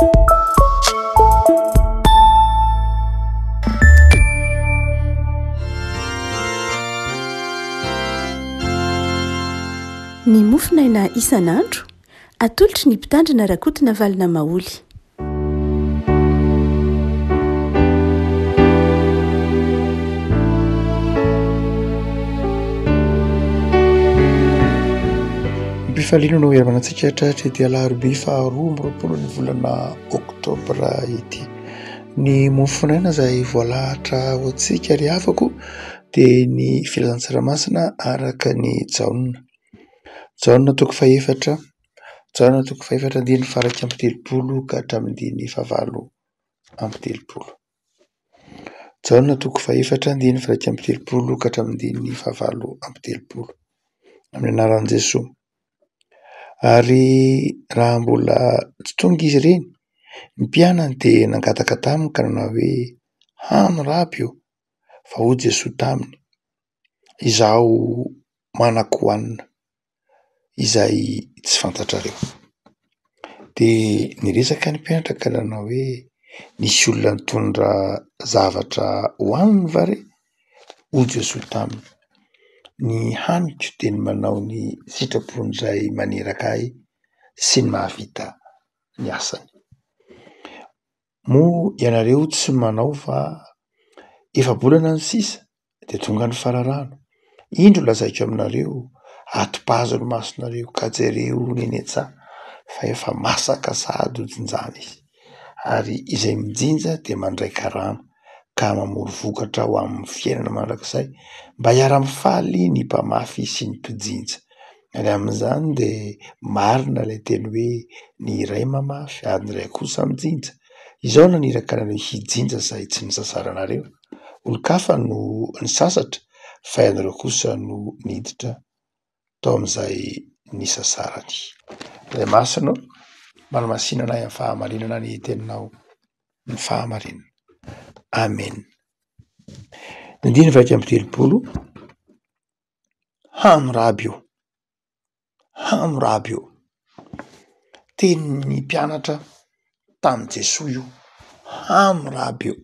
Ny mofonaina isan'andro, atolotry ny Mpitandrina Rakotonavalona Maholy. Am-pifaliana no hiarovana antsika hatratra ity alarobia faharoa amby roapolo ny volana oktobra ity. Ny mofonaina izay voalahatra ho antsika ry havako dia ny filazantsara masina araka ny Jaona. Jaona toko fahefatra, Jaona toko fahefatra andininy faha-iraika amby telopolo ka hatramin'ny andininy fahavalo amby telopolo. Jaona toko fahefatra andininy faha-iraika amby telopolo ka hatramin'ny andininy fahavalo amby telopolo. Amin'ny anaran'i Jesoa. Ary raha mbola tsy tonga izy ireny, ny mpianany dia nangataka taminy ka nanao hoe: Hano Raby ô! Fa hoy Jesoa taminy: Izaho manan-kohanina izay tsy fantatrareo. Dia niresaka ny mpianatra ka nanao hoe: Nisy olona nitondra zavatra hohaniny va re? Hoy Jesoa taminy: Ny haniko dia ny manao ny sitrapon'izay maniraka ahy sy ny mahavita ny asany. Moa ianareo tsy manao fa efa-bolana ny sisa de tonga ny fararano? Indro lazaiko aminareo, atopazo ny masonareo ka jereo ny eny an-tsaha fa efa masaka sahady ho jinjana izy, ary izay mijinja de mandray karama ka mamory vokatra ho amin'ny fiainana mandrakizay, mba hiara-mifaly ny mpamafy sy ny mpijinja. Ary amin'izany de marina ilay teny hoe ny iray mamafy ary ny iray kosa mijinja. Izao no naniraka anareo hijinja izay tsy nisasaranareo. Olon-kafa no nisasatra fa ianareo kosa no niditra tao amin'izay nisasarany. Ray Masina ô, manamasina anay amin'ny fahamarinana ny teninao, ny fahamarinana. Amen. Ny andininy 31. Hano raby ô! Hano raby ô! Tenin'ny mpianatra tamin'i Jesoa io, hano raby ô!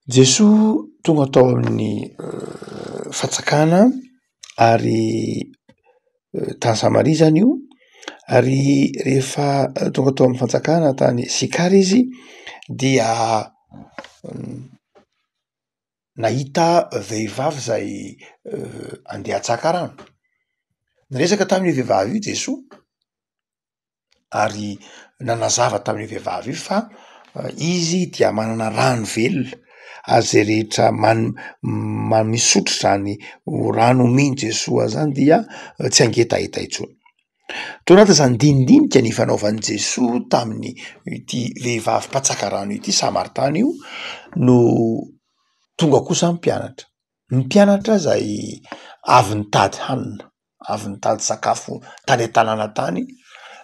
Jesoa tonga tao amin'ny fantsakana ary tany Samaria zany io, ary rehefa tonga tao amin'ny fantsakana tany Sikara izy dia nahita vehivavy zay andeha hatsaka rano, niresaka tamin'io vehivavy io Jesoa ary nanazava tamin'io vehivavy io fa izy dia manana rano velona ary zay rehetra man- ma- misotro zany rano omen'i Jesoa zany dia tsy hangetaheta intsony. Tao anatin'izany dinidinika nifanaovan'i Jesoa tamin'ny ity vehivavy mpatsaka rano ity, samaritana io, no tonga kosa ny mpianatra. Ny mpianatra zay avy nitady hanina, avy nitady sakafo tany an-tanàna tany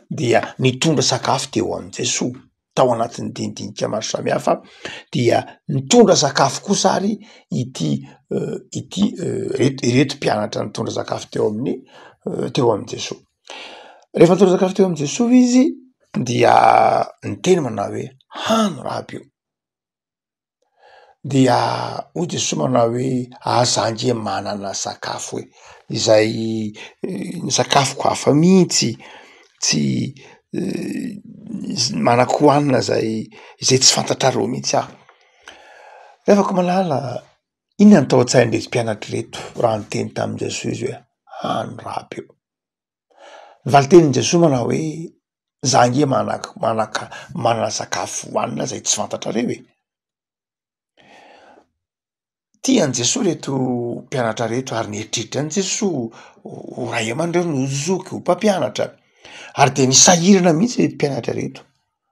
dia nitondra sakafo teo amin'i Jesoa. Tao anatin'ny dinidinika maro samihafa dia nitondra sakafo kosa ary ity ity reto ireto mpianatra nitondra sakafo teo amin'ny teo amin'i Jesoa. Rehefa nitondra sakafo teo amin'i Jesoa izy dia niteny manao hoe hano raby io. Dia hoy Jesoa manao hoe aza ange manana sakafo e, izay ny sakafoko hafa mihitsy, tsy manan-kohanina zay izay tsy fantatrareo mihitsy aho. Ry havako malala, inona no tao an-tsain'ireto mpianatra ireto raha niteny tamin'i Jesoa izy hoe hano raby io? Ny valin-tenin'i Jesoa manao hoe za ange manak- manaka- manana sakafo hohanina zay tsy fantatrareo e! Tia an'i Jesoa reto mpianatra reto ary nieritreritra an'i Jesoa ho ray aman-dreny, ho zoky, ho mpampianatra ary de nisahirana mihitsy reto mpianatra reto,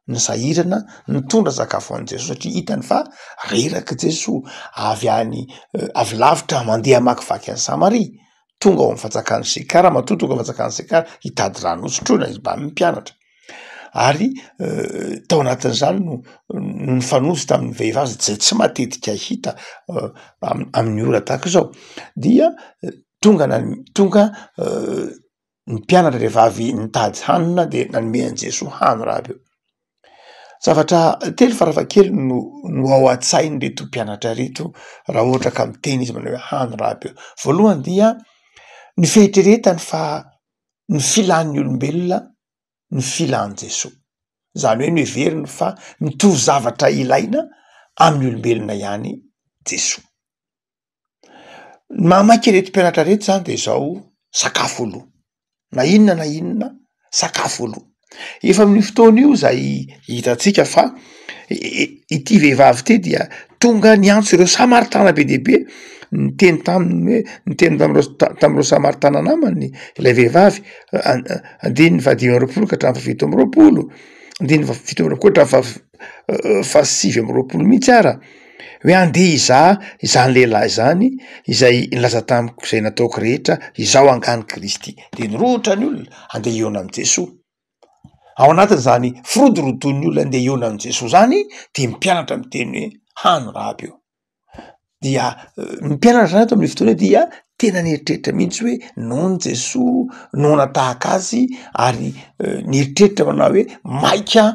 nisahirana nitondra sakafo ho an'i Jesoa satria hitany fa reraka Jesoa avy any avy lavitra mandeha hamakivaky an'i Samaria, tonga ao amin'ny fanjakan'i Sikara, matoa tonga ao fanjakan'i Sikara hitady rano hosotroina izy mbamin'ny mpianatra ary tao anatin'izany no no nifanojo tamin'ny vehivavy zay tsy matetika hita amin'ny ora tahaka izao dia tonga nan- tonga ny mpianatra rehefa avy nitady hanina de nanome an'i Jesoa hano raha avy eo. Zavatra telo farafahakeliny no no ao an-tsain'ireto mpianatra ireto raha ohatra ka miteny izy manao hoe hano raby eo. Voalohany dia ny fieritreretany fa ny filan'ny olombelona ny filan'i Jesoa, zany hoe noheveriny fa mitovy zavatra ilaina amin'ny olombelona ihany Jesoa. Ny mahamaika ireto mpianatra ireto zany de zao, sakafo aloha, na inona na inona sakafo aloha. Efa amin'io fotoana io zay hitantsika fa ity vehivavy ity dia tonga niantso ireo samaritana be dia be, niteny taminy hoe, niteny tamin'ireo tamin'ireo samaritana namany ilay vehivavy, andininy fahadimy amby roapolo ka hatramin'ny fahafito amby roapolo, andininy fahafito amby roapolo ka hatramin'ny faha- fahasivy amby roapolo mihitsy ara. Hoe andeha hizaha izany lehilahy izany izay nilaza tamiko izay nataoko rehetra, izaho angaha ny Kristy. De nirohotra ny olona andeha hihaona amin'i Jesoa. Ao anatin'izany firodorodoan'ny olona andeha hihaona amin'i Jesoa zany de ny mpianatra miteny hoe hano raby io. Dia ny mpianatra zany ato amin'io fotoana io dia tena nieritreritra mihitsy hoe noana Jesoa, noana tahaka azy ary nieritreritra manao hoe maika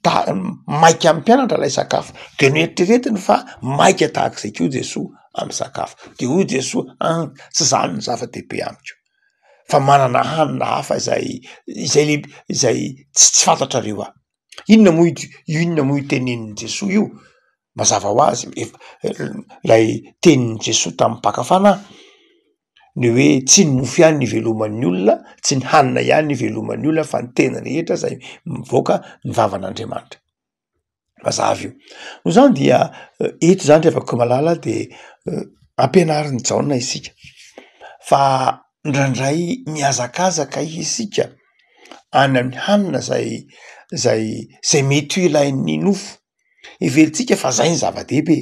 ta- maika amin'ny mpianatra ilay sakafo, de noeritreretiny fa maika tahak'izay koa Jesoa amin'ny sakafo, de hoy Jesoa an, tsy zany ny zava-dehibe amiko fa manana hanina hafa izay izay le izay tsy tsy fantatrareo aho. Inona moa io inona moa io tenenin'i Jesoa io? Mazava ho azy efa lay tenin'i Jesoa tamin'ny mpaka fanahy, ny hoe tsy ny mofo ihany no iveloman'ny olona, tsy ny hanina ihany no iveloman'ny olona fa ny teny rehetra zay mivoaka ny vavan'Andriamanitra. Mazava io. Noho izany dia eto zany ry havako malala de ampianarin'i Jaona isika fa indraindray mihazakazaka isika any amin'ny hanina zay zay zay mety ho ilain'ny nofo. Heverintsika fa zay ny zava-dehibe,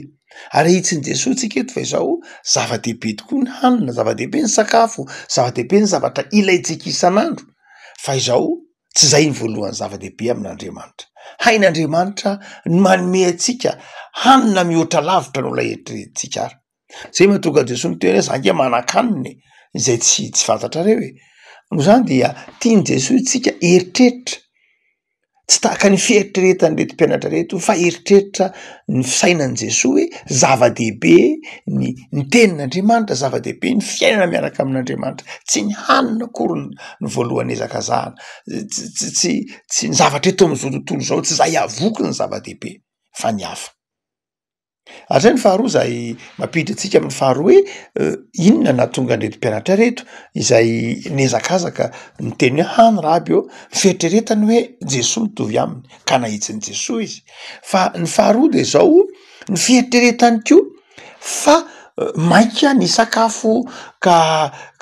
ary ahitsin'i Jesoa tsika eto fa izao zava-dehibe tokoa ny hanina, zava-dehibe ny sakafo, zava-dehibe ny zavatra ilaintsika isan'andro, fa izao tsy zay ny voalohany zava-dehibe amin'Andriamanitra. Hain'Andriamanitra ny manome antsika hanina mihoatra lavitra noho ilay eritreretintsika ary. Zay mahatonga an'i Jesoa miteny hoe za nge manan-kanina e, izay tsy tsy fantatrareo e. Noho izany dia tian'i Jesoa isika eritreritra, tsy tahaka ny fieritreretan'ireto mpianatra ireto fa eritreritra ny fisainan'i Jesoa hoe zava-dehibe ny ny tenin'Andriamanitra, zava-dehibe ny fiainana miaraka amin'Andriamanitra, tsy ny hanina akory no voalohany ezakazahana, tsy tsy tsy tsy ny zavatra eto amin'izao tontolo izao tsy izay havoky ny zava-dehibe fa ny hafa. Ary zay ny faharoa zay mampiditra antsika amin'ny faharoa hoe inona nahatonga an'ireto mpianatra ireto izay nihazakazaka niteny hoe hano raby ô, ny fieritreretany hoe Jesoa mitovy aminy ka nahitsin'i Jesoa izy, fa ny faharoa de zao ny fieritreretany koa fa maika ny sakafo ka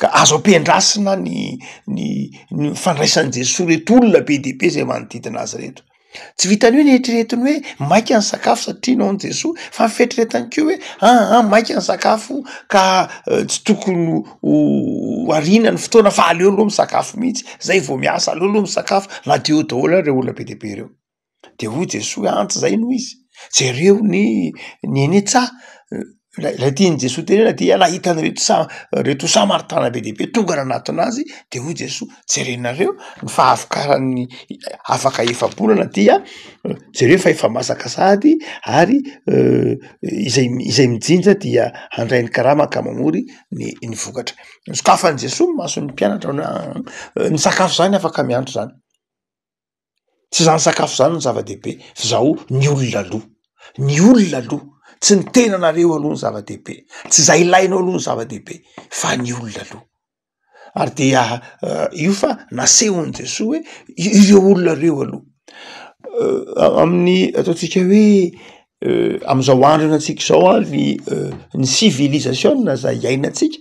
ka azo ampiandrasina ny ny ny fandraisan'i Jesoa reto olona be dia be zay manodidina azy reto. Tsy vitan'ny hoe neritreretiny hoe maika ny sakafo satria nao an'i Jesoa fa ny fieritreretany koa hoe aa maika ny sakafo ka tsy tokony ho ariana ny fotoana fa aleo aloha misakafo mihitsy zay vao miasa, aleo aloha misakafo na de eo daholo ary reo olona be dia be reo. De hoy Jesoa hoe an tsy zay no izy, jereo ny ny eny an-tsaha. Ilay tian'i Jesoa tenenina dia nahita an'ireto sa- reto samaritana be dia be tonga nanatona azy de hoy Jesoa, jerenareo ny fahavokaran'ny afaka efa-bolana dia jereo fa efa masaka sahady ary izay izay mijinja dia handray ny karama ka mamory ny ny vokatra. Nosokafan'i Jesoa ny mason'ny mpianatra hoe ny sakafo zany afaka miandry zany. Tsy zany sakafo zany no zava-dehibe fa zao ny olona aloha, ny olona aloha, tsy ny tenanareo aloha ny zava-dehibe, tsy zay ilainao aloha ny zava-dehibe fa ny olona aloha, ary dia io fa nasehon'i Jesoa hoe ireo olona ireo aloha, amin'ny ataontsika hoe am'zao andro iainantsika zao an ny ny sivilizasiona zay iainantsika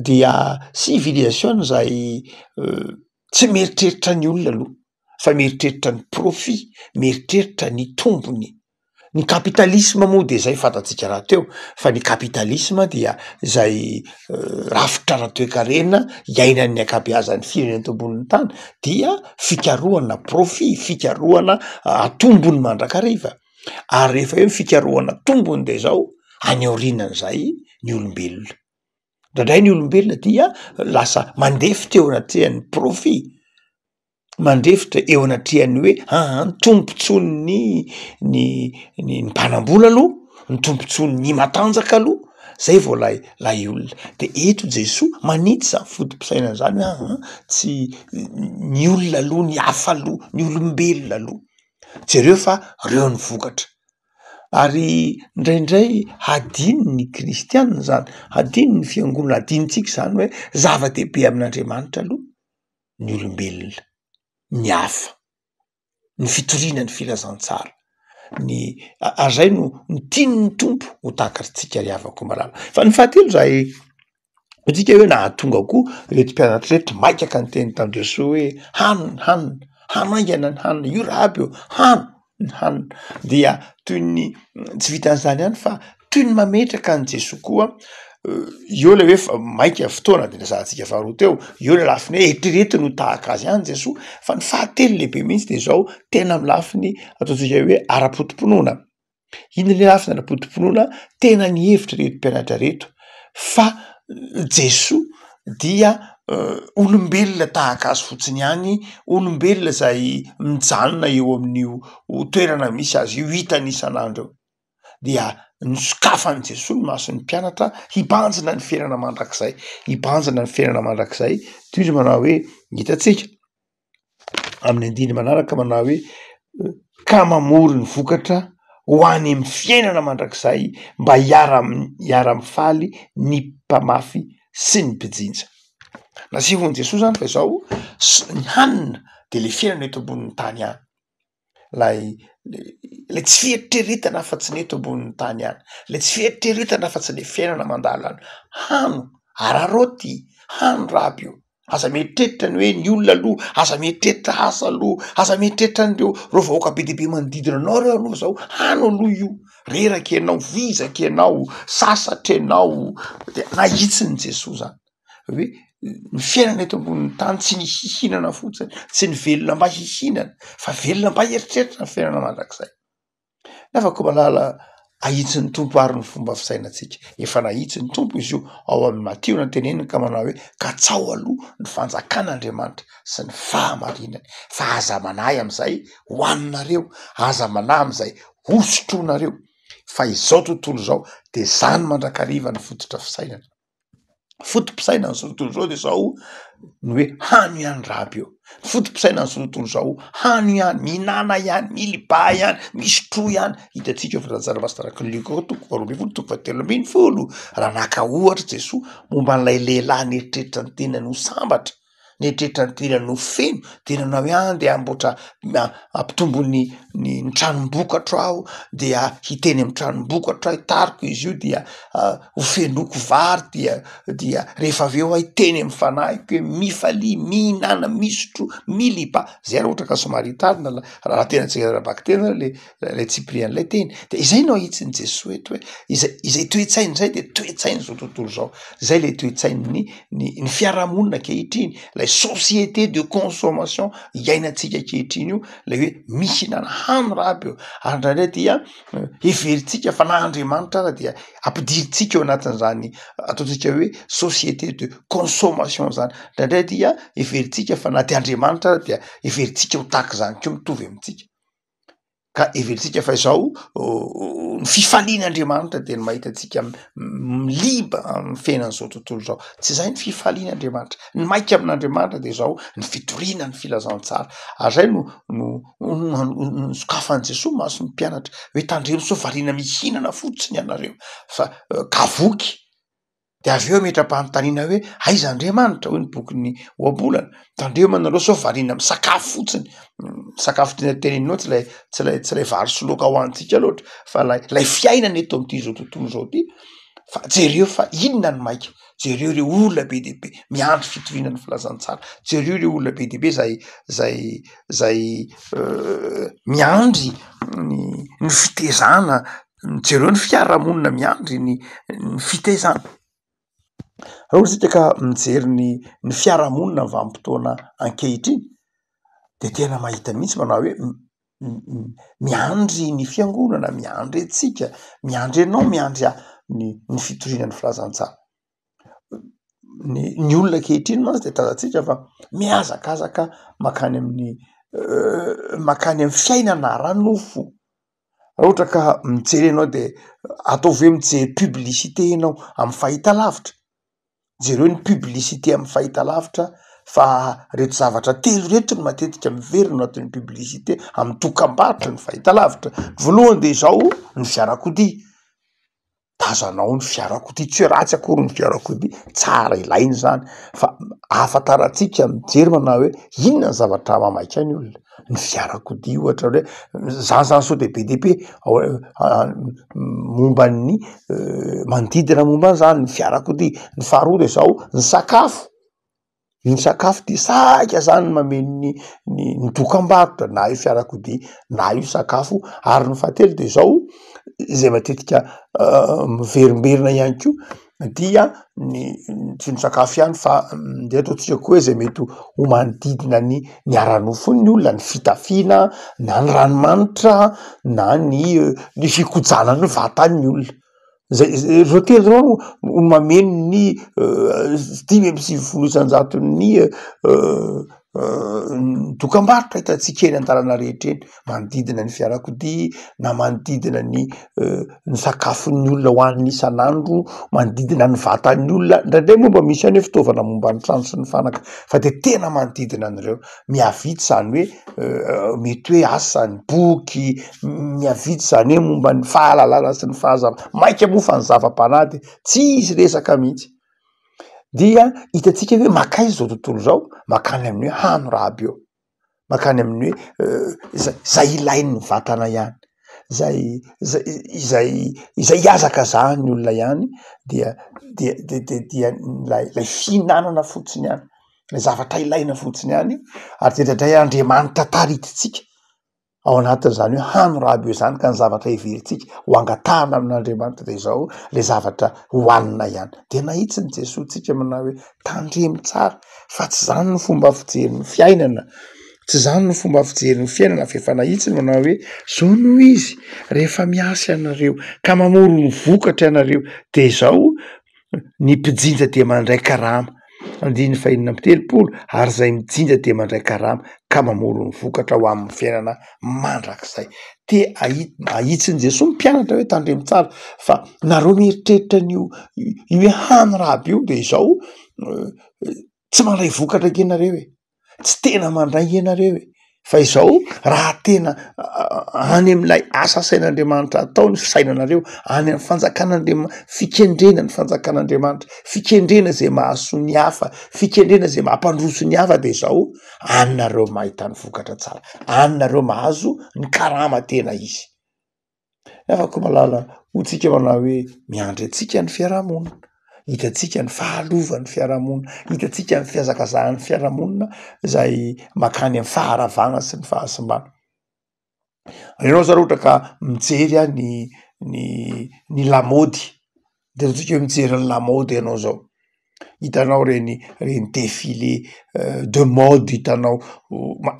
dia sivilizasiona zay Tsy mieritreritra ny olona aloha fa mieritreritra ny profit, mieritreritra ny tombony. Ny kapitalisma moa de zay fantatsika rahateo fa ny kapitalisma dia zay rafitra ara-toekarena iainan'ny ankabeazan'ny firenena eto ambonin'ny tany dia fikarohana profit, fikarohana tombony mandrakariva ary rehefa eo ny fikarohana tombony de zao any aorianan'izay ny olombelona. Indraindray ny olombelona dia lasa mandefitra eo anatrehan'ny profit. Mandefitra eo anatrehan'ny hoe aa ny tombontsoan'ny ny ny mpanam-bola aloha, ny tombontsoan'ny matanjaka aloha, zay vao lay lay olona. De eto Jesoa manitsy zany foto-pisainana zany hoe aa tsy ny olona aloha, ny hafa aloha, ny olombelona aloha, jereo fa reo ny vokatra. Ary indraindray hadinon'ny kristianina zany, hadinon'ny fiangonana, hadinontsika zany hoe zava-dehibe amin'Andriamanitra aloha ny olombelona, ny hafa, ny fitoriana ny filazantsara, ny ary zay no ny tian'ny Tompo ho takatritsika ry havako malala. Fa ny fahatelo zay midika hoe nahatonga koa reto mpianatra reto maika ka niteny tamin'i Jesoa hoe hano ny hanina, hano haingana ny hanina, io raby ô, hano ny hanina, dia toy ny tsy vitan'izany ihany fa toy ny mametraka an'i Jesoa koa eo le hoe fa maika fotoana de resahantsika faharoa teo, eo le lafiny hoe eritreretiny ho tahaka azy ihany Jesoa, fa ny fahatelo lehibe mihitsy de zao tena amy lafiny ataontsika hoe ara-poto-pinoana, inona le lafiny ara-poto-pinoana? Tena nihevitra reto mpianatra reto fa Jesoa dia olombelona tahaka azy fotsiny ihany, olombelona zay mijanona eo amin'io toerana misy azy io, hitany isan'andro eo. dia nosokafan'i Jesoa ny mason'ny mpianatra hibanjina ny fiainana mandrakizay, hibanjina ny fiainana mandrakizay, toy izy manao hoe hitantsika amin'ny andininy manaraka manao hoe ka mamory ny vokatra ho any amin'ny fiainana mandrakizay mba hiara- hiara-mifaly ny mpamafy sy ny mpijinja. Nasehon'i Jesoa zany fa izao s- ny hanina de le fiainana eto ambonin'ny tany ihany. Lay le tsy fieritreretana afa-tsy ny eto ambonin'ny tany ihany, le tsy fieritreretana afa-tsy le fiainana mandalo any, hano, araraoty, hano raby io, aza mieritreritra ny hoe ny olona aloha, aza mieritreritra asa aloha, aza mieritreritra an'ireo reo vahoaka be dia be manodidina anao reo aloha zao, hano aloha io, reraka ianao, vizaka ianao, sasatra ianao, de nahitsin'i Jesoa zany. hoe ny fiainana eto ambonin'ny tany tsy ny hihinana fotsiny, tsy ny velona mba hihinana fa velona mba hieritreritra ny fiainana mandrakizay. Nefa koa malala ahitsin'ny Tompo ary ny fomba fisainantsika, efa nahitsin'ny Tompo izy io ao amin'ny Matio nanteneniny ka manao hoe katsao aloha ny fanjakan'Andriamanitra sy ny fahamarinany fa aza manahy am'izay hohaninareo, aza manahy am'izay hosotroinareo fa izao tontolo izao de zany mandrakariva ny fototra fisainana. Foto-pisainan'izao tontolo izao de zao ny hoe hano ihany raby io, ny foto-pisainan'izao tontolo izao hano ihany, mihinana ihany, milibà ihany, misotroa ihany, hitantsika eo filazantsara masina araka ny Lioka toko faharoa ambin'ny folo toko fahatelo ambin'ny folo, raha naka ohatra Jesoa momba an'ilay lehilahy nieritreritra ny tenany ho sambatra, nieritreritra ny tenany ho feno de nanao hoe ah ndeha hamboatra hampitombo ny ny tranom-bokatro aho dia hiteny amy tranom-bokatro aho hitariko izy io dia ho fenoiko vary dia dia rehefa avy eo aho hiteny amy fanahiko hoe mifalia, mihinana, misotroa, miliba, zay raha ohatra ka somary hitarina raha tena tsy ara-bakiteny zany le lay tsipirian'ilay teny de izay no ahitsin'i Jesoa eto hoe izay izay toe-tsaina izay de toe-tsain'izao tontolo izao, zay le toe-tsain'ny ny ny fiarahamonina ankehitriny, lay société de consommation iainantsika ankehitriny io, lay hoe mihinana hano raby io, ary indraindray dia heverintsika fa na Andriamanitra ara dia ampidirintsika eo anatin'izany ataontsika hoe société de consommation zany, indraindray dia heverintsika fa na de Andriamanitra ara dia heverintsika ho tahak'izany koa mitovy amintsika. Ka heverintsika fa izao ny fifalian'Andriamanitra dia ny mahita antsika miliba amin'ny fiainan'izao tontolo izao. Tsy izay ny fifalian'Andriamanitra. Ny maika amin'Andriamanitra dia izao ny fitoriana ny filazantsara. Ary izay no no nosokafan'i Jesoa mason'ny mpianatra hoe tandremo sao variana mihinana fotsiny ianareo fa ka voky. De avy eo ametra-panontaniana hoe aiza Andriamanitra hoy ny bokin'ny ohabolana, tandremo ianareo sao variana misakafo fotsiny, sakafo tiana tenenina eo tsy lay tsy lay tsy lay vary sy laoka hohanintsika loatra fa lay lay fiainana eto am'ty zao tontolo zao ty fa jereo fa inona ny maika, jereo ireo olona be dia be miandry fitoriana ny filazantsara, jereo ireo olona be dia be zay zay zay miandry ny ny fitezana Jereo ny fiarahamonina miandry ny ny fitaizana. Raha ohatra isika ka mijery ny ny fiarahamonina ny vanim-potoana ankehitriny de tena mahita mihitsy manao hoe miandry ny fiangonana, miandry antsika, miandry anao, miandry ahy ny ny fitoriana ny filazantsara. Ny ny olona ankehitriny mantsy de tazantsika fa mihazakazaka mankany amin'ny mankany amy fiainana ara-nofo. Raha ohatra ka mijery ianao de ataovy hoe mijery publicité ianao amy fahitalavitra, jereo ny publicité amy fahitalavitra fa reto zavatra telo reto no matetika miverina ao anatin'ny publicité amy dokam-barotry ny fahitalavitra. Voalohany de izao ny fiarakodia, tazanao ny fiarakodia, tsy hoe ratsy akory ny fiarakodia, tsara ilaina izany fa ahafantarantsika mijery manao hoe inona ny zavatra mamaika ny olona, ny fiarakodia ohatra hoe zany zany sao de be dia be momba ny manodidina momba an'izany ny fiarakodia, ny faharoa de zao ny sakafo. Ny sakafo dia saika zany mameno ny ny ny dokam-barotra na io fiarakodia na io sakafo ary ny fahatelo de zao izay matetika miverimberina ihany koa dia ny tsy ny sakafo ihany fa ndeha ataontsika koa hoe zay mety ho manodidina ny ny ara-nofon'ny olona, ny fitafiana na ny ranomanitra na ny ny fikojana ny vatan'ny olona. Zay ireo telo ireo no mameno ny 95 isan-jaton'ny dokam-barotra hitantsika eny an-dalana rehetra eny, manodidina ny fiarakodia na manodidina ny ny sakafon'ny olona hohaniny isan'andro, manodidina ny vatan'ny olona, indraindray moa mba misy ihany hoe fitaovana momba ny trano sy ny fanaka fa de tena manodidina an'ireo. Mihavitsy izany hoe mety hoe asa ny boky, mihavitsy izany hoe momba ny fahalalana sy ny fahazavana, mainka moa fa ny zava-panahy de tsisy resaka mihitsy. Dia hitantsika hoe mankaiza izao tontolo izao? Mankany amin'ny hoe hano raha aby eo, mankany amin'ny hoe zay zay ilain'ny vatana ihany, zay zay izay izay ihazakazahan'ny olona ihany dia dia de de dia lay lay fihinanana fotsiny ihany. Ilay zavatra ilaina fotsiny ihany ary dia indraindray Andriamanitra taritintsika ao anatin'izany hoe hano raha be izany ka ny zavatra heverintsika ho angatahana amin'Andriamanitra dia izao le zavatra hohanina ihany. Dia nahitsin'i Jesoa tsika manao hoe tandremo tsara fa tsy izany ny fomba fijery ny fiainana, tsy izany ny fomba fijery ny fiainana fa efa nahitsiny manao hoe zao no izy rehefa miasa ianareo ka mamoron' ny vokatra ianareo de izao Ny mpijinja dia mandray karama, andininy fahenina amby telopolo, ary izay mijinja dia mandray karama ka mamoron' ny vokatra ho amin' ny fiainana mandrakizay. Te ahi- ahitsin' i Jesoa ny mpianatra hoe tandremo tsara fa nareo mieritreritra an'io io hoe hany raby io de izao tsy mandray vokatra ange nareo e. tsy tena mandray ianareo e, fa izao raha tena any amin'ilay asa asain'Andriamanitra atao ny fisainanareo, any amin'ny fanjakan'Andriama-, fikendrena ny fanjakan'Andriamanitra, fikendrena izay mahasoa ny hafa, fikendrena izay mampandroso ny hafa de izao any nareo mahita ny vokatra tsara, any nareo mahazo ny karama tena izy. Nefa koa malala hoy tsika manao hoe miandry antsika ny fiarahamonina, hitantsika ny fahalovan'ny fiarahamonina, hitantsika ny fihazakazahan'ny fiarahamonina zay makany amin'ny faharavana sy ny fahasimbana. Ianao zao raha ohatra ka mijery a ny ny ny lamaody, de ataontsika hoe mijery ny lamaody ianao zao, hitanao reny reny defile de mode hitanao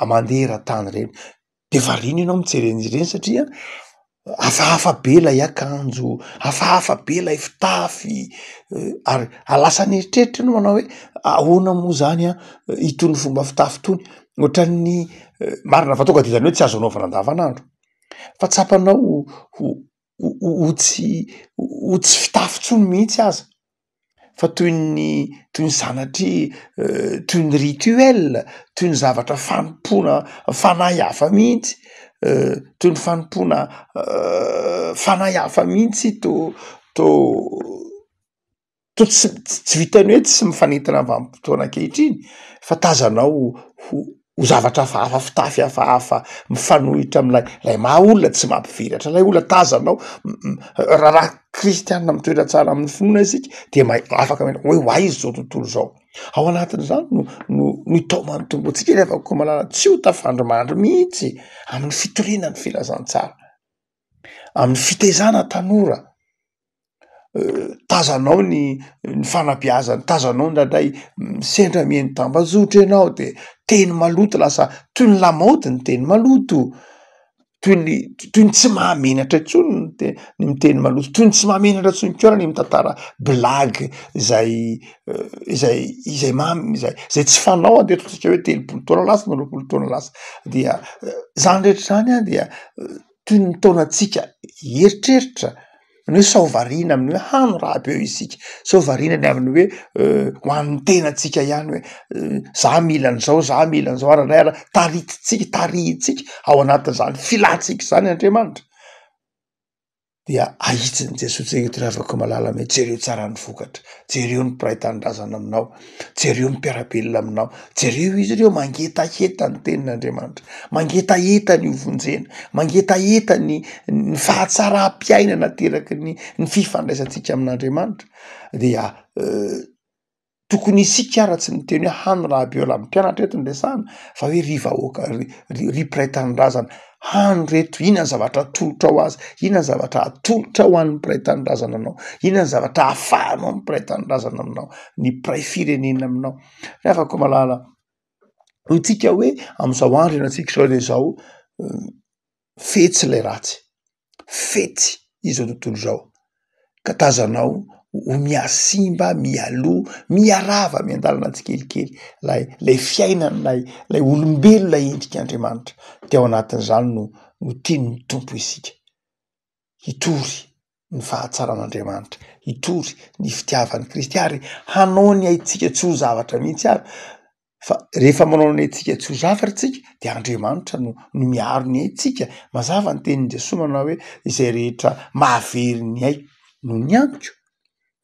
mandeha eran-tany reny. De variana ianao mijery an'izy ireny satria hafahafa be ilay akanjo, hafahafa be ilay fitafy ary lasa ny eritreritra ianao manao hoe ahoana moa zany an itony fomba fitafy itony, ohatran'ny marina fa tonga de zany hoe tsy azo anaovana andavanandro fa tsapanao ho ho tsy ho tsy fitafy intsony mihitsy aza. Fa toy ny toy ny sanatria toy ny rituel, toy ny zavatra fanompoana fanahy hafa mihitsy, toy ny fanompoana fanahy hafa mihitsy tô tô tô tsy tsy vitan'ny hoe tsy mifanentana am vanim-potoana ankehitriny fa tazanao ho ho zavatra hafahafa, fitafy hafahafa mifanohitra am'lay lay maha olona, tsy mampivelatra lay olona, tazanao raharaha kristianina mitoetra tsara amin'ny finoana isika de mahay afaka mahita hoe ho aiza zao tontolo zao, ao anatin'izany no no no itaoman'ny Tompo antsika ry havako malala tsy ho tafandrimandry mihitsy amin'ny fitoriana ny filazantsara, amin'ny fitaizana tanora. Tazanao ny ny fanabeazana, tazanao indraindray sendra mihaino tambazotra ianao de teny maloto lasa toy ny lamaody ny teny maloto. Toy ny toy ny tsy mahamenatra intsony ny te- ny miteny maloto, toy ny tsy mahamenatra intsony koa ary ny mitantara blague izay izay izay mamy izay izay tsy fanao andeha ataontsika hoe 30 taona lasa na 20 taona lasa dia zany rehetra zany an dia toy ny mitaona antsika hieritreritra ny hoe sao variana amin'ny hoe hano raha be eo isika, sao variana ny amin'ny hoe ho an'ny tenantsika ihany hoe za mila an'izao, za mila an'izao ary indray ary taritintsika, tarihintsika ao anatin'izany filantsika izany Andriamanitra, dia ahitsin'i Jesoa tsika eto ry havako malala hoe jereo tsara ny vokatra, jereo ny mpiray tanindrazana aminao, jereo ny mpiara-belona aminao, jereo izy ireo mangetaheta ny tenin'Andriamanitra, mangetaheta ny ho vonjena, mangetaheta ny ny fahatsaram-piainana ateraky ny ny fifandraisantsika amin'Andriamanitra, dia tokony isika ara tsy miteny hoe hano raha be eo la mpianatra eto no resahana fa hoe ry vahoaka ry ry mpiray tanindrazana hano reto, inona ny zavatra atolotrao azy, inona ny zavatra atolotrao ho an'ny mpiray tanindrazana anao, inona ny zavatra ahafahanao ny mpiray tanindrazana aminao, ny mpiray firenena aminao. Ry havako malala, hoy tsika hoe am'izao andro iainantsika izao de izao, fetsy ilay ratsy, fetsy izao tontolo izao, ka tazanao ho mihasimba, miha-lo, miha-rava miandalana tsikelikely lay lay fiainan'ilay lay olombelona endrik'Andriamanitra, de ao anatin'izany no no tian'ny Tompo isika hitory ny fahatsaran'Andriamanitra, hitory ny fitiavan'i Kristy ary hanao ny aintsika tsy ho zavatra mihitsy ary fa rehefa manao ny aintsika tsy ho zavatra tsika de Andriamanitra no no miaro ny aintsika, mazava ny tenin'i Jesoa manao hoe izay rehetra mahavery ny aiko noho ny amiko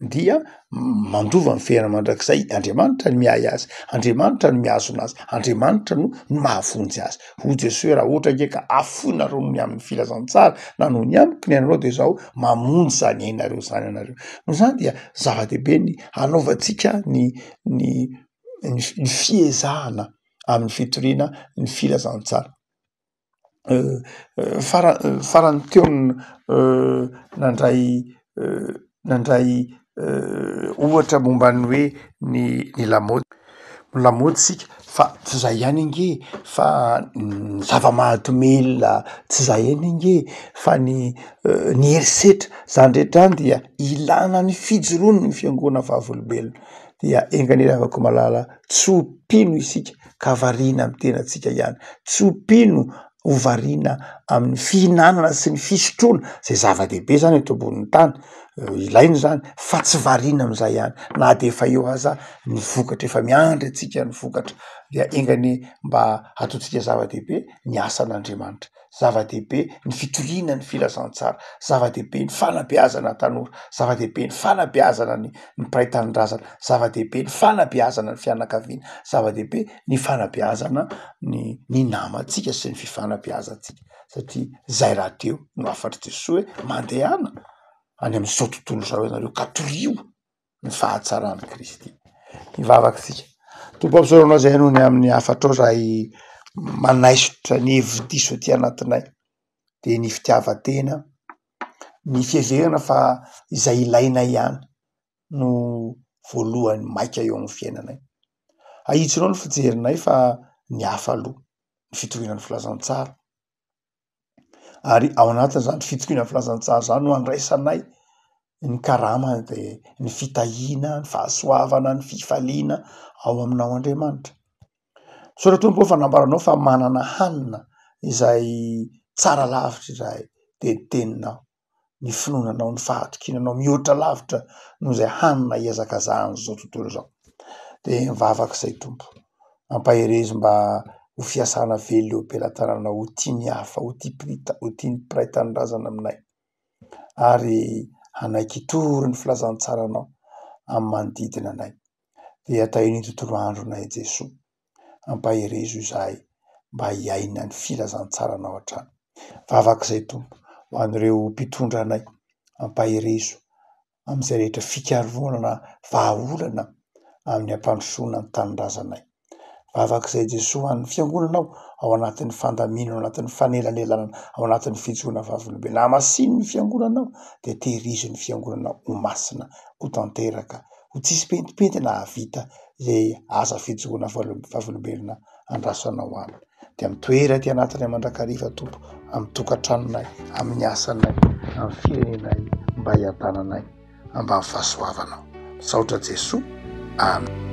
dia mandova ny fiainana mandrakizay, Andriamanitra no miahy azy, Andriamanitra no mihazona azy, Andriamanitra no no mahavonjy azy. Hoy Jesoa hoe raha ohatra ange ka afoinareo noho ny amin'ny filazantsara na noho ny amiko ny ainareo de zao mamonjy zany ainareo zany ianareo. Noho izany dia zava-dehibe ny hanaovantsika ny ny ny fiezahana amin'ny fitoriana ny filazantsara. Fara- farany teo no nandray nandray ohatra momba ny hoe ny ny lamaody, lamaody isika fa tsy zay ihany ange fa ny zava-mahadomelina tsy zay ihany ange fa ny ny herisetra, zany rehetra zany dia ilana ny fijoroan'ny fiangonana vavolombelona. Dia enga anie ry havako malala tsy ho mpino isika ka variana amin'ny tenantsika ihany, tsy ho mpino ho variana amin'ny fihinanana sy ny fisotroana zay zava-dehibe zany eto ambonin'ny tany, ilaina zany fa tsy variana am'zay ihany na de efa eo aza ny vokatra, efa miandry antsika ny vokatra dia enga anie mba ataontsika zava-dehibe ny asan'Andriamanitra. Zava-dehibe ny fitoriana ny filazantsara, zava-dehibe ny fanabeazana tanora, zava-dehibe ny fanabeazana ny ny mpiray tanindrazana, zava-dehibe ny fanabeazana ny fianakaviana, zava-dehibe ny fanabeazana ny ny namantsika sy ny fifanabeazantsika satria zay rahateo no hafatr'i Jesoa hoe mandehana any am'zao tontolo izao ianareo ka torio. ny fahatsaran'i Kristy. Hivavaka isika. Tompo ô, misaotra anao izay noho ny amin'ny hafatrao izay manaisotra ny hevi-diso aty anatinay, dia ny fitiavan-tena, ny fiheverana fa izay ilainay ihany no voalohany maika eo amin'ny fiainanay. Ahitsinao ny fijerinay fa ny hafa aloha, ny fitoriana ny filazantsara. Ary ao anatin'izany fitokiana filazantsara izany no andraisanay ny karama de ny fitahiana, ny fahasoavana, ny fifaliana ao aminao Andriamanitra. Misaotra Tompo ô fa nambaranao fa manana hanina izay tsara lavitra izahay de ny teninao. ny finoana anao, ny fahatokiana anao mihoatra lavitra noho izay hanina ihazakazahan'izao tontolo izao. De mivavaka izay Tompo, ampaherezo mba ho fiasana velona eo am-pelatananao, ho tia ny hafa, ho tia mpirita, ho tia ny mpiray tanindrazana aminay ary hanaiky hitory ny filazantsaranao amin'ny manodidina anay. Dia tahio ny tontolo andronay Jesoa. Ampaherezo izahay mba hiaina ny filazantsaranao hatrany. Vavaka izay Tompo ho an'ireo mpitondra anay, ampaherezo amin'izay rehetra fikarohana na vahaolana amin'ny hampandrosoana ny tanindrazanay. Vavaka izay Jesoa ho an'ny fiangonanao ao anatin'ny fandaminana, ao anatin'ny fanelanelanana, ao anatin'ny fijoroana vavolombelona. Hamasino ny fiangonanao dia tehirizo ny fiangonanao ho masina, ho tanteraka, ho tsisy pentimpentina hahavita izay asa fijoroana vavolombelona andrasanao aminy. Dia mitoera aty anatinay mandrakariva Tompo, amin'ny tokantranonay, amin'ny asanay, amin'ny firenenay, mba hiadananay ambany fahasoavanao. Misaotra Jesoa. Amen.